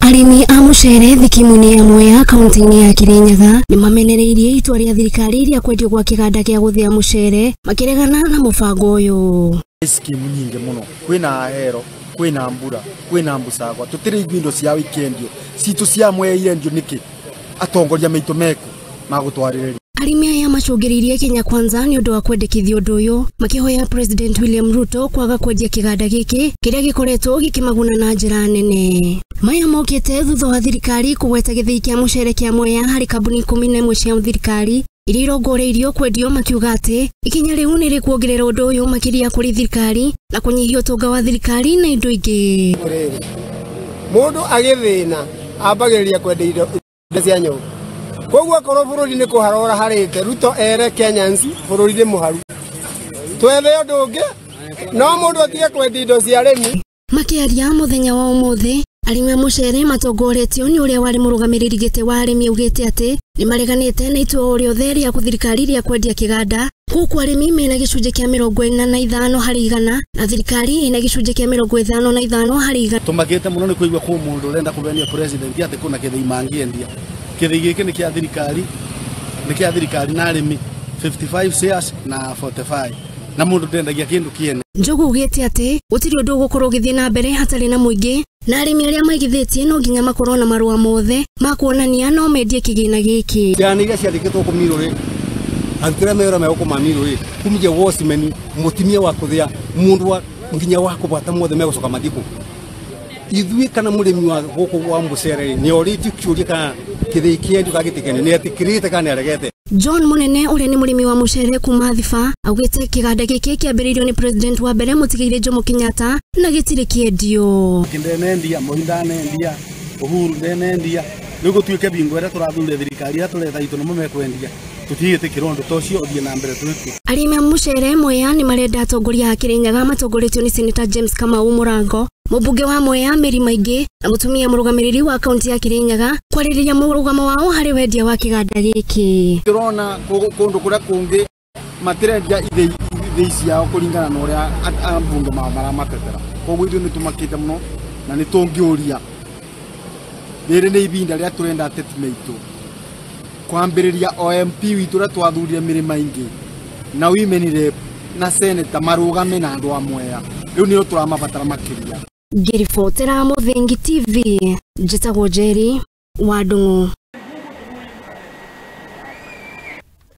Arĩmi a mũcere thikimu-inĩ ya Mwea kaunti-inĩ ya Kirinyaga nĩmamenereirie itua rĩa thirikari rĩa kwendio gwa kĩganda gĩa gũthĩa mũcere makĩregana na mũbango ũyũ. Skimu nyingĩ mũno, kwĩna Ahero, kwĩna Mbura, kwĩna Mbusagwa, tũtirĩ indo cia ikendio citũ cia Mwea irendio nĩkĩ? Atongoria maitũ meku magũtwarĩrĩria. Arĩmi aya macũngĩrĩirie Kenya Kwanza nĩ ũndũ wa kwendekithia ũndũ ũyũ makĩhoya President William Ruto kwaga kwendia kĩganda gĩkĩ kĩrĩa gĩkoretwo gĩkĩmaguna na njĩra nene. Maya mokĩte thutha wa thirikari kũgweta gĩthĩi kĩa mũcere kĩa Mwea harĩ kambuni 11 cia thirikari iria irongoreirio kwendio, makiuga atĩ ikinya rĩu nĩ rĩkuongerera ũndũ ũyũ makĩria kũrĩ thirikari na kũnyihia ũtonga wa thirikari na indo ingĩ. Mũndũ agĩthĩna ambagĩrĩria kwendia indo cia nyũmba. Koguo akorwo bũrũri nĩ kũharora harĩte, Ruto ere Kenyans bũrũri nĩ mũharu, twethe ũndũ ũngĩ, no mũndũ atige kwendia indo cia arĩmi. Makĩaria mũthenya wa ũmũthĩ, arĩmi a mũcere matongoretio nĩ ũrĩa warĩ mũrũgamĩrĩri gĩtĩ wa arĩmi augĩte atĩ nĩmareganĩte na itua o rĩothe rĩa thirikari rĩa kwendia kĩganda, gũkũ arĩmi mena gĩcunjĩ kĩa 45 harĩ igana na thirikari ĩna gĩcunjĩ kĩa 55 harĩ igana. Tũmakĩte mũno nĩ kũigua kwĩ mũndũ ũrenda kũvenia president atĩ kwĩna kĩthĩi mangĩendia. Kĩthĩi gĩkĩ nĩ kĩa thirikari, nĩ kĩa thirikari na arĩmi 55 shares na 45, na mũndũ ndendagia kĩndũ kĩene. Njogu augĩte atĩ gũtirĩ ũndũ ũgũkorwo ũgĩthiĩ na mbere hatarĩ na mũingĩ, na arĩmi arĩa maigithĩtie no nginya makorwo na marũa mothe ma kuonania no mendie kĩgĩna gĩkĩ. Ciana iria ciandĩkĩtwo kũ Mirũ rĩ, arutwo arĩa mewĩra megũkũ ma Mirũ rĩ, kumia watchman, mũtumia wa kũthĩa, mũndũ wa nginya wa kũbata mothe megũcoka mathiĩ kũ. Ithuĩ kana mũrĩmi wa gũkũ wa mũcere nĩ orĩtio kĩũria kana kĩthĩi kĩendio kana gĩtikĩendio, nĩ etĩkĩrĩte kana nĩ aregete. John Munene ũrĩa nĩ mũrĩmi wa mũcere kuma Thiba augĩte kĩganda gĩkĩ kĩambĩrĩirio nĩ president wa mbere mũtigĩire Jomo Kenyatta na gĩtirĩ kĩendio. Ndenendia, Moi ndanendia, Uhuru ndenendia, rĩu gũtuĩke bingo ĩrĩa tũrathurire thirikari ĩrĩa tũretha itũ nĩmo mekwendia, tũtigĩtĩkĩra ũndũ ta ũcio ũthiĩ na mbere twĩke. Arĩmi a mũcere Mwea nĩ marenda atongoria a Kirinyaga matongoretio nĩ Senator James Kamau Mũrango, mũmbunge wa Mwea Mary Maingĩ na mũtumia mũrũgamĩrĩri wa kaunti ya Kirinyaga kwarĩrĩria mũrũgamo wao harĩ wendia wa kĩganda gĩkĩ. Tũrona kũndũ kũrĩa kũngĩ matirendia ithĩi ciao kũringana na ũrĩa ambunge mao maramatetera. Koguo ithuĩ nĩ tũmakĩte mũno na nĩ tũngĩũria rĩrĩ nĩ ibinda rĩa tũrenda ateti maitũ kwambĩrĩria o MP witũ ũrĩa twathurire Mary Maingĩ na women rep na senator marũgame na andũ a Mwea. Rĩu nĩrĩo tũramabatara makĩria. Ngĩribotera Mũthingi TV, njĩtagwo Njeri wa Ndung'u.